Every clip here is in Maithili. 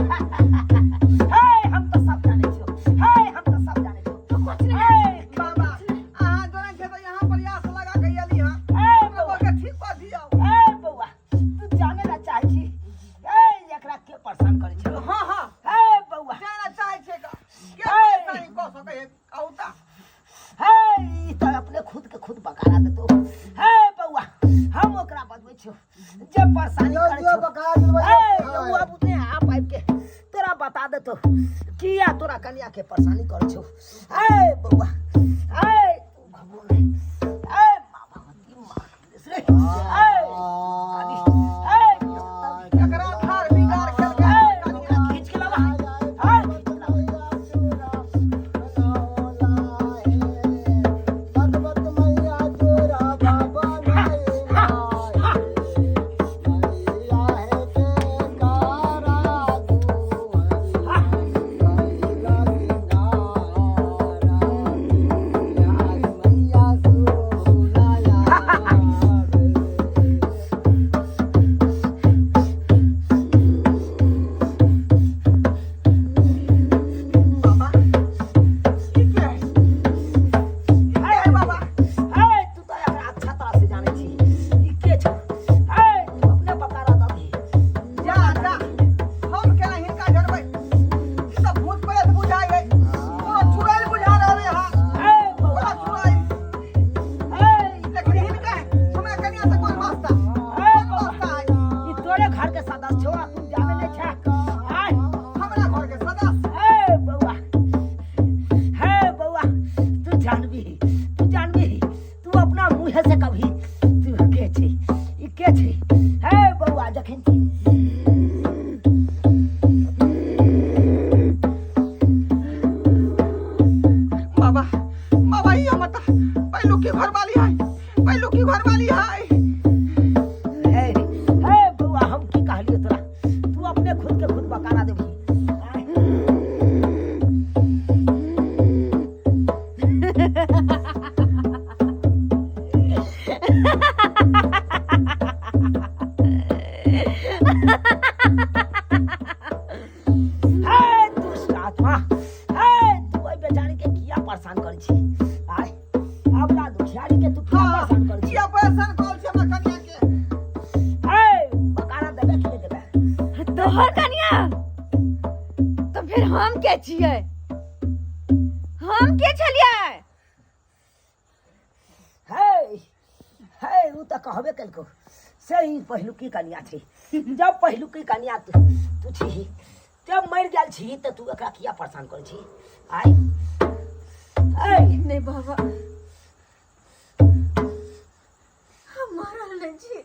हे हम तऽ सब जानै छियौ, हे हम तऽ सब जानै छियौ। तू कुछ नहीं हे बाबा अहाँ जोड़ै छै तऽ यहाँ प्रयास लगा के एली हँ हे हमरा बौआ, के ठीक कऽ दियौ। हे बौआ, तू जाने ला चाहै छी ए एकरा के परेशान करै छै? हाँ हाँ। हे बौआ, जाना चाहै छै के हे। परेशानी कऽ सकै है कहू तऽ। हे ई तऽ अपने खुद के खुद बकारा देतो। हे बौआ, हम ओकरा बतबै छियौ जे परेशानी करै छौ। हे बौआ, बुझने आप आबि के तोरा बता देतो किया तोरा कनिया के परेशानी करै छौ। हे बौआ, हे तू घबरो नहीं। हे माँ भगवती माँ रे, हे काली, हे एकरा धार बिगाड़ केलकै। हे ओकरा खींच के लावा, हे खींच के लावा। बाबा ई के है? ई के है बाबा? हे तू तऽ एकरा अच्छा तरह से जानै छी, ई के छौ? हे तू अपने बकारा दही। जा जा, हम केना हिनका जनबै? ई तऽ भूत प्रेत बुझाइ है, कोनो चुड़ैल बुझा रहलै हँ। हे पूरा बौआ, चुड़ैल। हे लेकिन हिनका हमरा कनिया से कोन वास्ता, हे कोन बौआ, वास्ता है? ई तोरे घर के सदस्य छौ आ तू जानै नहि छे? आय हमरा घर के सदस्य? हे बौआ, हे बौआ, तू जानबी, तू जानबी, तू अपना मुँह से कभी तू के छी, ई के छी? हे बौआ, जखन बाबा बाबा, ई हमर तऽ पहिलुकी घरवाली है, पहिलुकी घरवाली है। हे हे बौआ, हम की कहलियो तोरा? तू अपने खुद के खुद बकारा देबही। आय। हे दुष्ट आत्मा, हे तू ओहि बेचारी के किया परेशान करै छी? आय अपना दुखियारी के तू किया परेशान करै छी? किया परेशान कऽ छै हमरा कनिया के? हे बकारा देबे कि नहि देबे? तोहर कनिया तो फिर हम के छियै? हम के छलियै? हे हे उ तऽ कहबे केलको से ही पहिलुकी कनिया छै। जब पहिलुकी कनिया तू तू छी, जब मरि गेल छी तऽ तू एकरा किया परेशान करै छी? आय ऐ नहीं बाबा, हम मारल नहीं छी,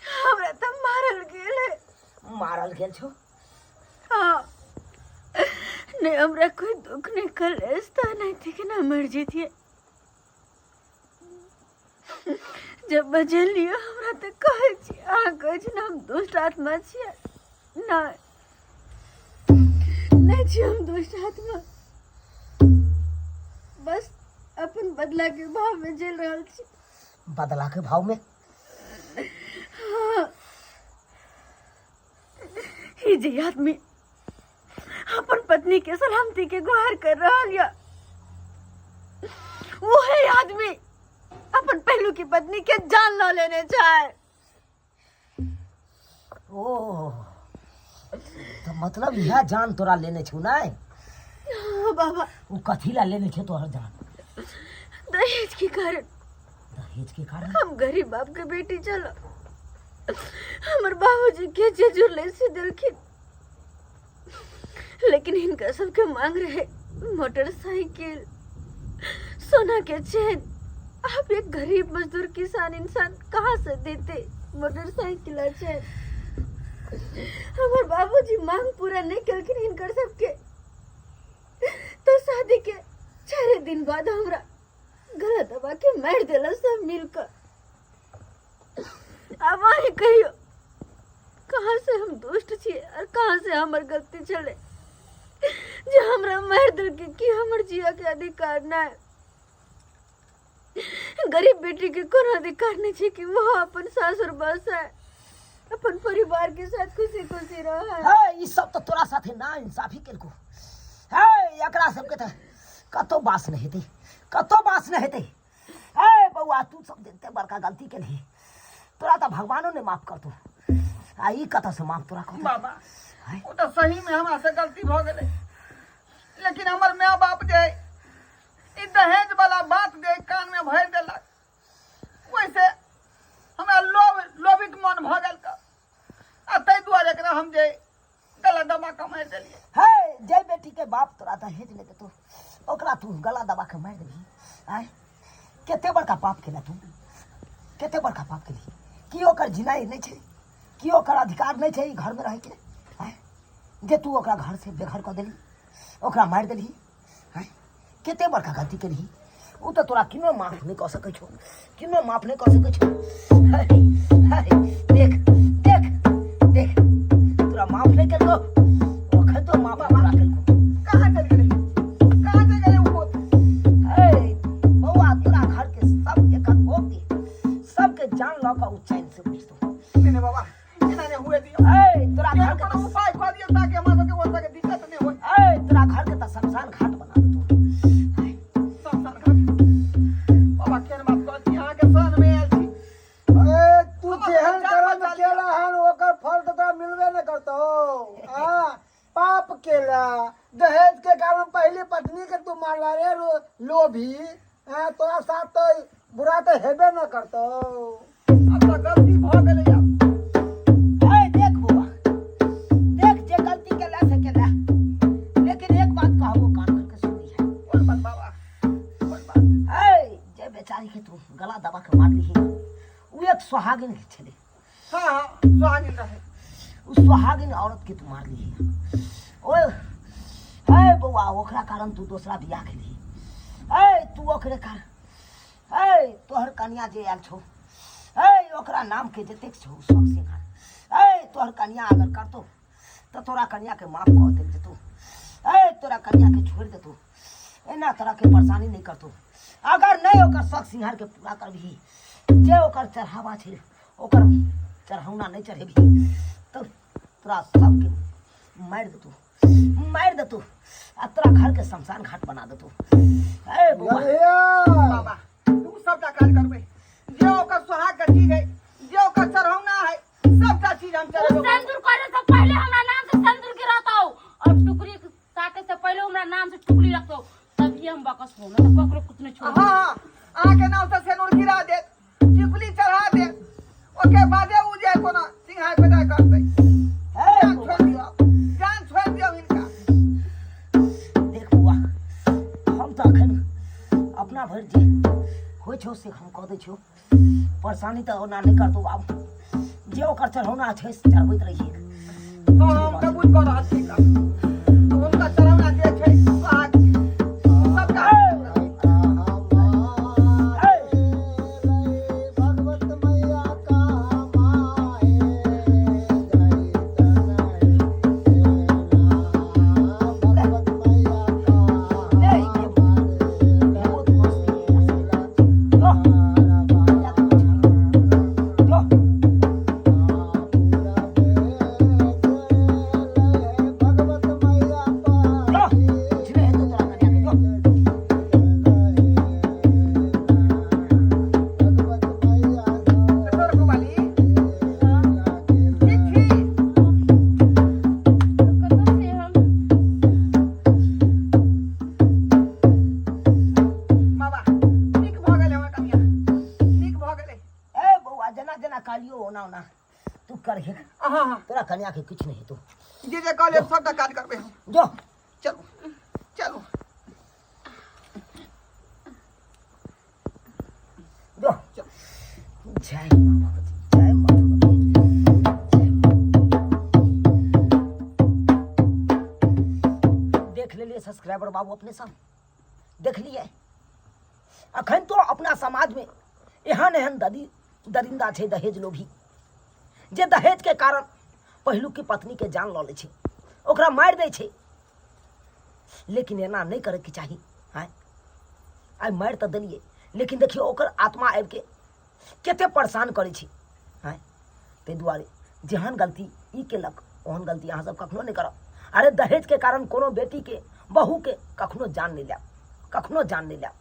हमरा तऽ मारल गेल है। मारल गेल छौ? हाँ। नहीं, हमरा कोई दुख नहीं कलेश था, नहीं थी कि ना मर जैतिए। जब बजलियो हमरा तऽ कहै छी, अहाँ कहै छी ने हम दुष्ट आत्मा छियै। नहि, नहि छी हम दुष्ट आत्मा, बस अपन बदला के भाव में झेल रहल छी। बदला के भाव में? हाँ। ई जे आदमी अपन पत्नी के सलामती के गुहार कर रहल या, वही आदमी अपन पहलू की पत्नी के जान ल लेने चाहे। ओ तऽ मतलब इएह जान तोरा लेने छौ? नहि हाँ बाबा। ओ कथी ला लेने छौ तोहर जान? दहेज के कारण। दहेज के कारण? हम गरीब बाप के बेटी चलो, हमर बाबूजी के जे जुड़ले से देलखिन, लेकिन हिनका सबके मांग रहे मोटरसाइकिल, सोना के चेन। आप एक गरीब मजदूर किसान इंसान कहाँ से देते मोटरसाइकिल और चेन? हमर बाबूजी मांग पूरा नहीं कलखिन हिनकर सबके, तो शादी के 4 दिन बाद हमरा गला दबा के मार देला सब मिलकर। अब अहीं कहियो कहाँ से हम दुष्ट छियै और कहाँ से हमर गलती छलै जे हमरा मारि देलकै? कि हमर जिया के अधिकार नहि? गरीब बेटी के कोनो अधिकार नहीं छै कि वो अपन सासुर बसाए, अपन परिवार के साथ खुशी खुशी रहे? हे, ई सब तो तोरा साथे ना इंसाफी केलको। हे, एकरा सबके तऽ कतौ बास नहि हेतै, कतौ बास नहि हेतै। हे बौआ, तू सब देखते बड़का गलती केलही, तोरा तऽ भगवानो ने माफ करतौ, आ ई कतऽ से माफ तोरा करतौ? बाबा, ओ तऽ सही में हमरा से गलती भऽ गेलै, लेकिन हमर माय बाप जे है, ई दहेज वाला बात जे कान में भरि देलक, ओहिसे हमरा लोभ लोभित मन भऽ गेल तऽ आ ताहि दुआरे एकरा हम जे गला दबा कऽ मारि देलियै। हे, जे बेटी के बाप तोरा दहेज नहि देतौ ओकरा तू गला दबा के मारि देबही? आँय, कते बड़का पाप केला तू, कते बड़का पाप केली। की ओकर जिनाइ नहि छै? की ओकर अधिकार नहि छै ई घरमे रहैके? आँय, जे तू ओकरा घर से बेघर कऽ देली, ओकरा मारि देलही। आँय, कते बड़का गलती केलही। ओ तऽ तोरा किनो माफ नहि कऽ सकै छौ, किनो माफ नहि कऽ सकै छौ। हे, हे, देख देख देख, तोरा माफ नहि केलको, अखन तो माफ तोरा केलको। कहाँ चलि गेलै, कहाँ चलि गेलै ओ भूत? हे बौआ, तोरा घर के सब एक के सबके जान लऽ कऽ ओ चैन से बुझतौ। नहि नहि बाबा, एना नहि हुए दियौ। ए, तोरा घर के कोनो उपाय कऽ दियौ ताकि हमरा सबके ओहि तरहके दिक्कत नहि होय। ए, तोरा घर के तऽ शमशान घाट बना देतौ। शमशान घाट? बाबा, केहन बात कहै छी? अहाँके शरणमे आयल छी। ए, तू हमर जेहन जान कर्म बचा लिअ। केला हन ओकर फल तऽ तोरा मिलबे नहि करतौ। हाँ, पाप केला, दहेज के कारण पहली पत्नी के तू मारला रे लोभी। हाँ, तोरा साथ तो बुरा तऽ हेबे न करतौ। अब तऽ गलती भऽ गेलै आब। ए, देख बौआ, देख, जे गलती केला से केला, लेकिन एक बात कहबो, कान खोल के सुन लिहे। कोन बात बाबा, कोन बात? ए, जे बेचारी के तू गला दबा के मारली उ एक सुहागिन छलै। हाँ हाँ, सुहागिन रहे। उ सुहागिन औरत के तू मारली। ओए हे बौआ, ओकरा कारण तू दोसरा बियाह केली। ए, तू ओकरे कारण, ए, तोहर कनिया जे आयल छौ, ए, ओकरा नाम के जतेक छौ शौक सिंगार, ए, तोहर कनिया अगर करतो तऽ तोरा कनिया के माफ कऽ देल जेतौ। ए, तोरा कनिया के छोड़ि देतौ, एना तरह के परेशानी नहीं करतौ। अगर नहीं ओकर शौक सिंगार के पूरा करबही, जे ओकर चढ़ावा छै ओकर चढ़ौना नहीं चढ़ेबही, तऽ तोरा सबके मारि देतौ, मारि देतौ आ तोरा घर के शमशान घाट बना देतौ। ए बौआ। गधैया। बाबा, तू सबटा काज करबै, जे ओकर सोहाग के चीज है, जे ओकर चढ़ौना है, सबटा चीज हम उ चढ़ेबै। सिंदूर करे से पहले हमरा नाम से सिंदूर गिराता और टुकड़ी साटे से पहले हमरा नाम से टुकड़ी रखतो, तभी हम बकस हो, ना तो ककरो कुछ नहीं छोड़। हाँ हाँ, अहाँके नाम से सेनुर गिरा देत, टिकुली चढ़ा देत, ओके बादे उ जे कोनो सिंघाय पैदा करतै। हे जान बौआ। छोड़ि दियौ, जान छोड़ि दियौ हिनका। देख बौआ, हम तऽ अखन अपना भरि जे होइ छौ से हम कऽ दै छियौ। परेशानी तऽ ओना नहि करतौ आब, जे ओकर चढ़ौना छै से चढ़बैत रहियै। हाँ, हम कबूल कऽ रहल छी तऽ हुनका चढ़ौना जे छै सुहाग सबटा। भगवत मैया कहाँ माहे भगवत मैया जो। भगवत ओना ओना तू करहे। हाँ हाँ। तोरा कन्या के किछु नहीं हेतौ। जे जे कहलियै सबटा काज करबै हम। जो। चलू चलू। जो। जय माँ भगवती, जय माँ भगवती, जय माँ। देख लेलिए सब्सक्राइबर बाबू अपने सब देख लिए। अखन तो अपना समाज में एहन एहन ददी दरिंदा छै दहेज लोभी, जे दहेज के कारण पहिलुक की पत्नी के जान लऽ लै छै, ओकरा मारि दै छै। लेकिन एना नहि करैके चाही। आँय, आइ मारि तऽ देलियै, लेकिन देखियौ ओकर आत्मा आबिके कते परेशान करै छै। आँय, ताहि दुआरे जेहन गलती ई केलक ओहन गलती अहाँ सब कखनो नहि करब। अरे दहेजके कारण कोनो बेटीके बहूके कखनो जान नहि लेब, कखनो जान नहि लेब।